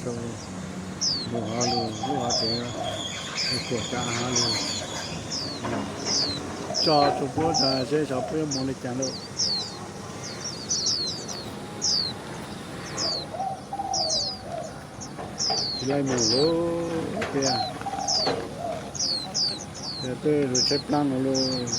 Rau lub hov lug, lub hov tsev, lub kuam cov hov lug, tso rua puab tag seb xyov puab yuav moog le caag lawm. Tsis laij moog lawm tiag, yog twb lug tshaib plaab no lawm.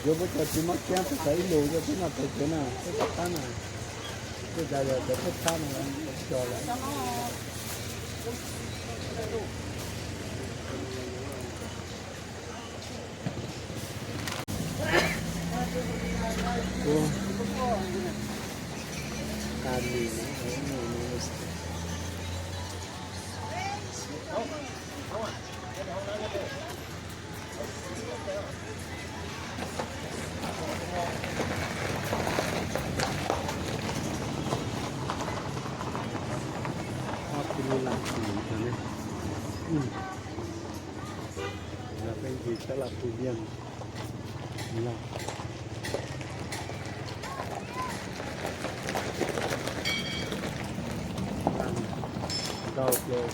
Yuav puab cov tsis mob kiab, peb xav ib lus, yog peb noj tau kev na, peb pab na, peb cas yog cov peb pab no, cov Ob tug laj txiv no ne, peb ntsis tab laj pug viag no. Ntau kawg,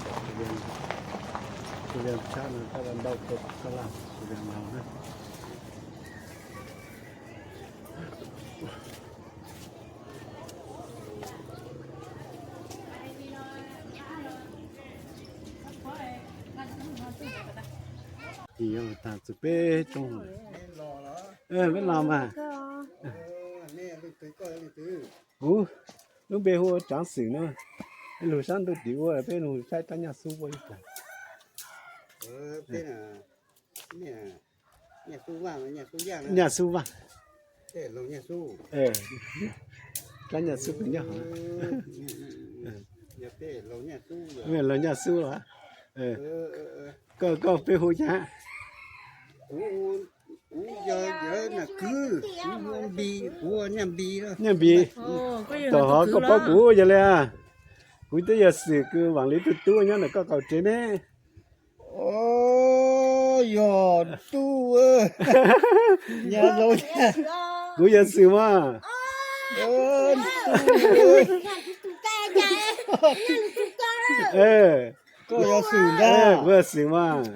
tus viag tshab no tab laj ntau kawg, tab laj tus viag no na. Tsis yog tag txug peb roob, peb los mas. Kuv lub npe hu ua Tsav Xwm na, peb lug sab ntuj tim ub, peb lug saib rab nyaj xub ua ib plag. Nyaj xub vaj, rab nyaj xub kws nyob hov. Laug nyaj xub los? Koj, koj peb hu cas? Nyaj Npis. Tom hov koj paub kuv yog le, kuv twb yog Xwm kws Vaam Liv tug tub nyob ntawm koj qaum tsev ne. Yog tub, kuv yog Xwm mas. Kuv yog Xwm mas.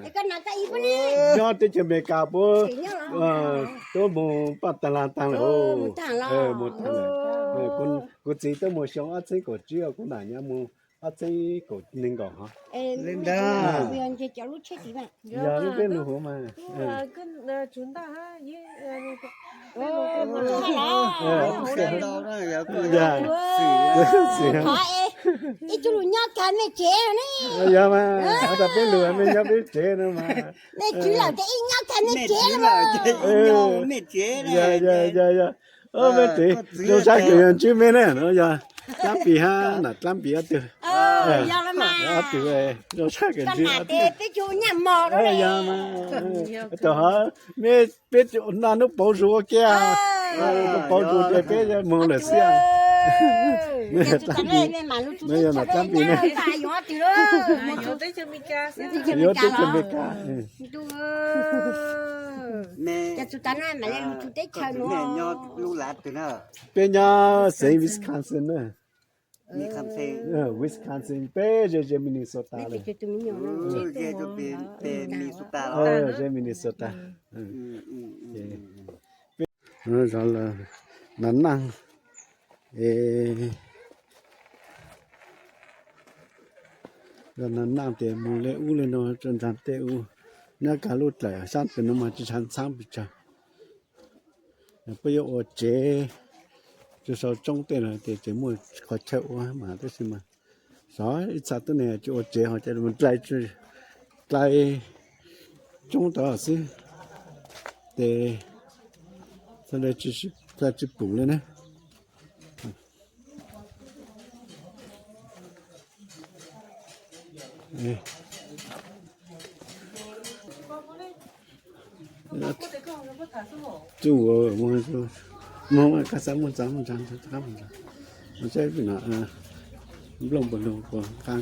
Nyob teb chaws Amelikas puab tuab moog paj tag lag taag lawm. Moog taag lawm. Kuv txiv tuab moog xyoo ob txheeb kaum tsib, kuv nam nyob moog ob txheeb kaum neeg nkaum hov. Yog lub peb lug huv mas. Ib tug lug nyob kag mej tsev ne. Yog mas, tas peb lug mej nyob peb tsev no mas. Mej tsev lawm ces ib nyob kag mej tsev. Yog, yog, yog. Mej tsev zoo sab kws yog ntsib mej na, yog Dlaab Npis hab nam Dlaab Npis ob tug. Ob tug zoo sab kws ntsib. Yog mas, tom hov mej peb naj nub pauv zug ua ke, pauv zug ces peb moog lawm xwb. Yog nam Dlaab Npis ne. Yuav teb chaws Amelikas. Peb nyob xeev Wisconsin na. Wisconsin, peb ze ze Minnesota lawm. Ze Minnesota. Zov lawv nas naaj, zov nas naaj tes moog le ub le nuav rua nraag tej ub. Nyob kag lub dlaim sab tes nuav mas tsi tshav ntxhaab pes tsawg. Puab yuav ua tsev rua sau tsoob tej no tes tseem muaj qhov chaw ua mas tab sis mas xyov ib txha tuab neeg tsi ua tsev ho ca dlai tsoob tod xwb, tes txhaj le tsi pum le na. Tsuj, Mus, koj xav mus txog mus txog, koj mus txog. Mus saib no, nplooj puas lug, puas nqa,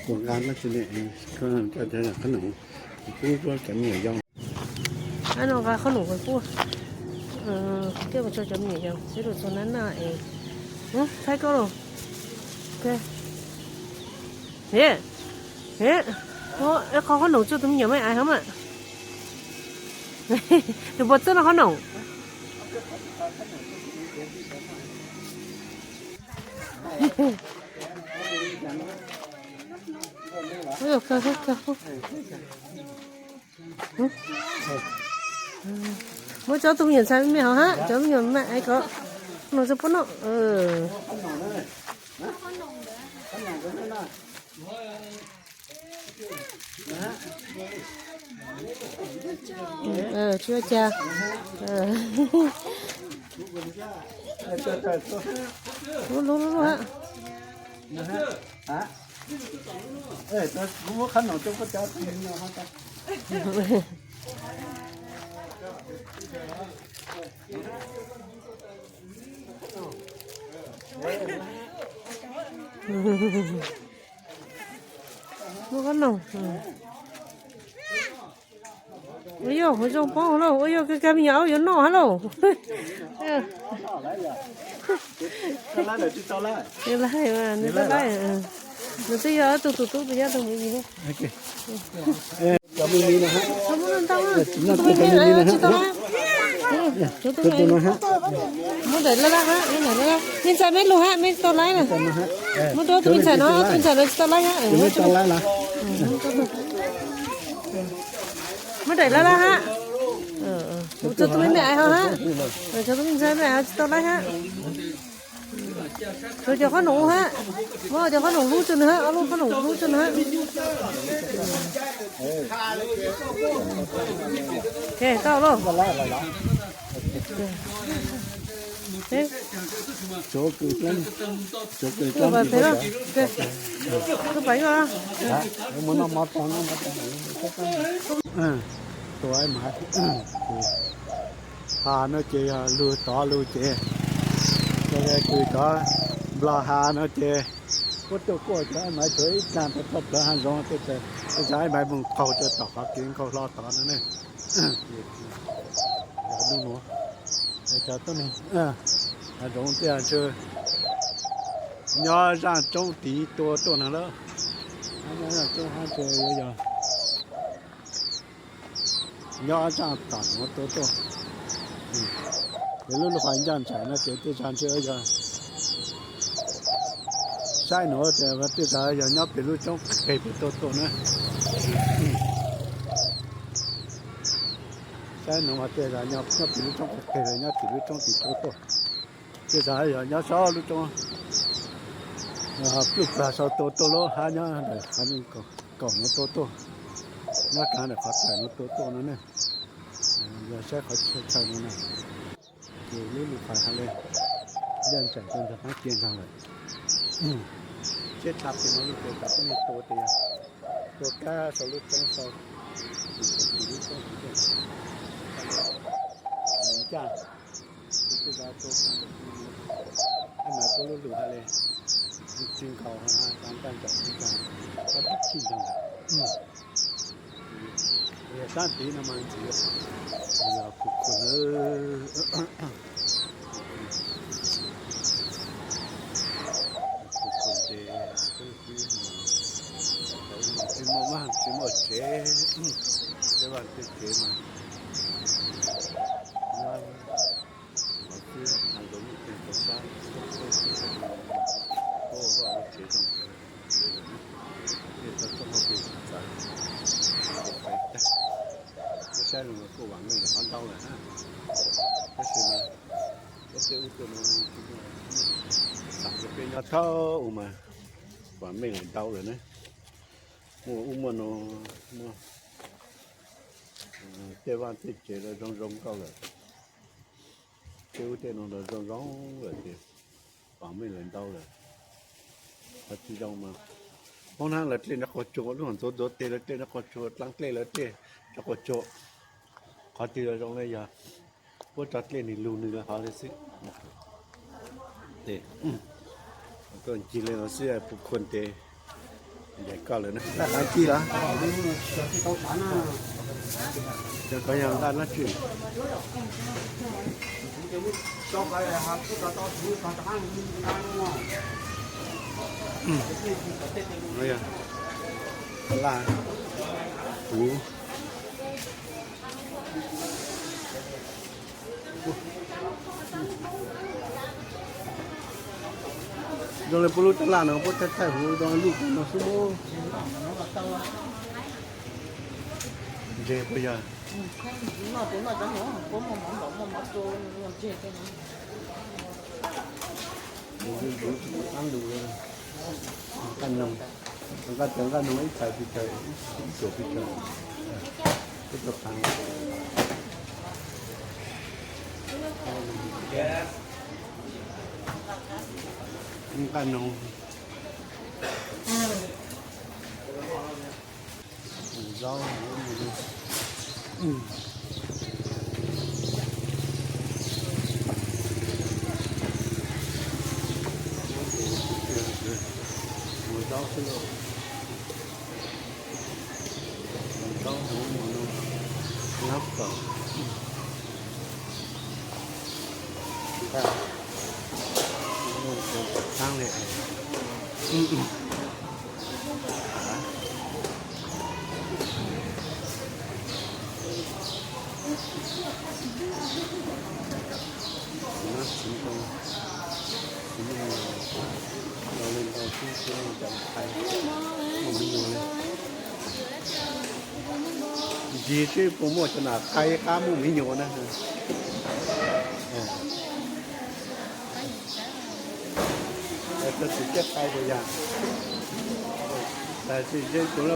puas nqa dab tsi ne, koj cov qhob noom kuv pub cov me nyuam yau. Ab, no nqa qhob noom kuv pub, coj mus rau cov me nyuam yau seb lug txog nab naj es thaib koj lauj. Qhov qhob noom tso tus me nyuam me ais hov mas. Nws puas txawj noj qhob noom? Muab tso tus me nyuam ntxhais me me hov hab, cov me nyuam me ais kom noj tso puab noj. Tsis ua cas. Lub lub lub lub hab. Muab qhob noom. Ua yog zoo poob lauj, ua yog kag kag me nyuam aub yuav noj hab lauj. Nws twb yog ob tug tus tub tus yob tug me yig. Tsis tau lab, muab daim laj laj, me ntxhais meb lug hab, meb tsis tau lab na. Muab rau tus me ntxhais no, tus me ntxhais no tsis tau lab hab. Muab daim laj laj hab. Tso tus me me ais hov hab. Tso tus me ntxhais me ais hov tsis tau lab hab. Tso cov qhob noom hab. Muab cov qhob noom hlub tso nws hab, ob lub qhob noom hlub tso nws hab. Tau lauj. Tua ha no ces yog lug tod lug ces, kws tod nplog ha no ces, puab tuaj kuaj cov mas tuaj ib tsaag rau txog plawv hav zoov tej, tej zag mas moog qaug rau tom qhov kev nkaug hlo tod no ne. Nub nuav cov tuab neeg hav zoov tej ntshe nyob zaaj tsoob tid tua tuaj no lawm. Nyob zaaj tsoob hab ntshe yuav yog nyob zaaj tom nuav tua tuaj. Ces lub lub qhov ncaj nraim no ces tej zag ntshe yog saib nuav ces tej zag yog nyob pem lub tsoob qeg pem tua tuaj na. Saib nuav mas tej zag nyob pem lub tsoob qeg, nyob tim lub tsoob tim tua tuaj. Tej zag yog nyob saib lub tsoob pluj plag sau tua tuaj lub hab nyob ntawm qhov kaum nuav tua tuaj, nyob kav ntawm qhov kaum nuav tua tuaj no ne. Yog saib qhov chaw no na, ces lub lub qhov ha le ncaj nraim rau ntawm qab ke nrag lawm. Tsheb tshab pem no lub ces cov tuab neeg tua tes yog tua kab sau lub tsoob sau, tim lub tsoob tim ncaj, tua tej zag tua kab ntawm no, mas puab lub lug ha le tsis nkaus, ncaj nraim tsis nkaus, ob tug chij nrag lawm. Yog sab tid no mas ntxiv yog khu khu nawb. Khu khu ces tub tub mas tsis muaj vaj tsis muaj tsev, tej vaj tej tsev mas nyob hov xwb, hav zoov tej tau sab, ua vaj ua tsev zoo kawg li lawm na. Tej tau txoj hauj lwm txawv, txawv tag. Peb saib zoo kuj vam meej lawm, qhov ntau lawm na. Tab sis mas peb tej ub tej no tsis muaj, xam rau peb nyob thaum ub mas vam meej lawm ntau lawm na. Muaj ub muaj no, muaj tej vaj tej tsev los zoo zoo nkauj lawm. Tej ub tej no los zoo zoo lawm ces vam meej lawm ntau lawm. Qhov tsis zoo mas Hmoob Hnab lawv dlej nraub qaum tsuag, lub ntxuav ntxuav tes lawv dlej nraub qaum tsuag, dlaab dlej lawv dlej nraub qaum tsuag. Qhov twg los zoo le yog Puab tso dlej nws lug nws hov le xwb. Tes, koj ncig le no xwb, puv khuam tes ncaim koj lawm na. Laj qab ci los? Cov ko yog laj nab tsi? Laj kuv. Zoo le puab lub taj laj no puab thaij thaij huv zoo le lub no xwb. Ntse puas yog? Nqaj noog, nqaj noog ib txhais pes tsawg, ib txhais pes tsawg, ib txhais pes tsawg. Nqaj noog. Zaub, mus zaub xwb lauj. Zaub, mus no, lab kom. Thaab li. Ntsis seb puas muaj cov nam qhai qab muaj me nyuam na. Txog txiv teb qai puas yog? Txog txiv teb puas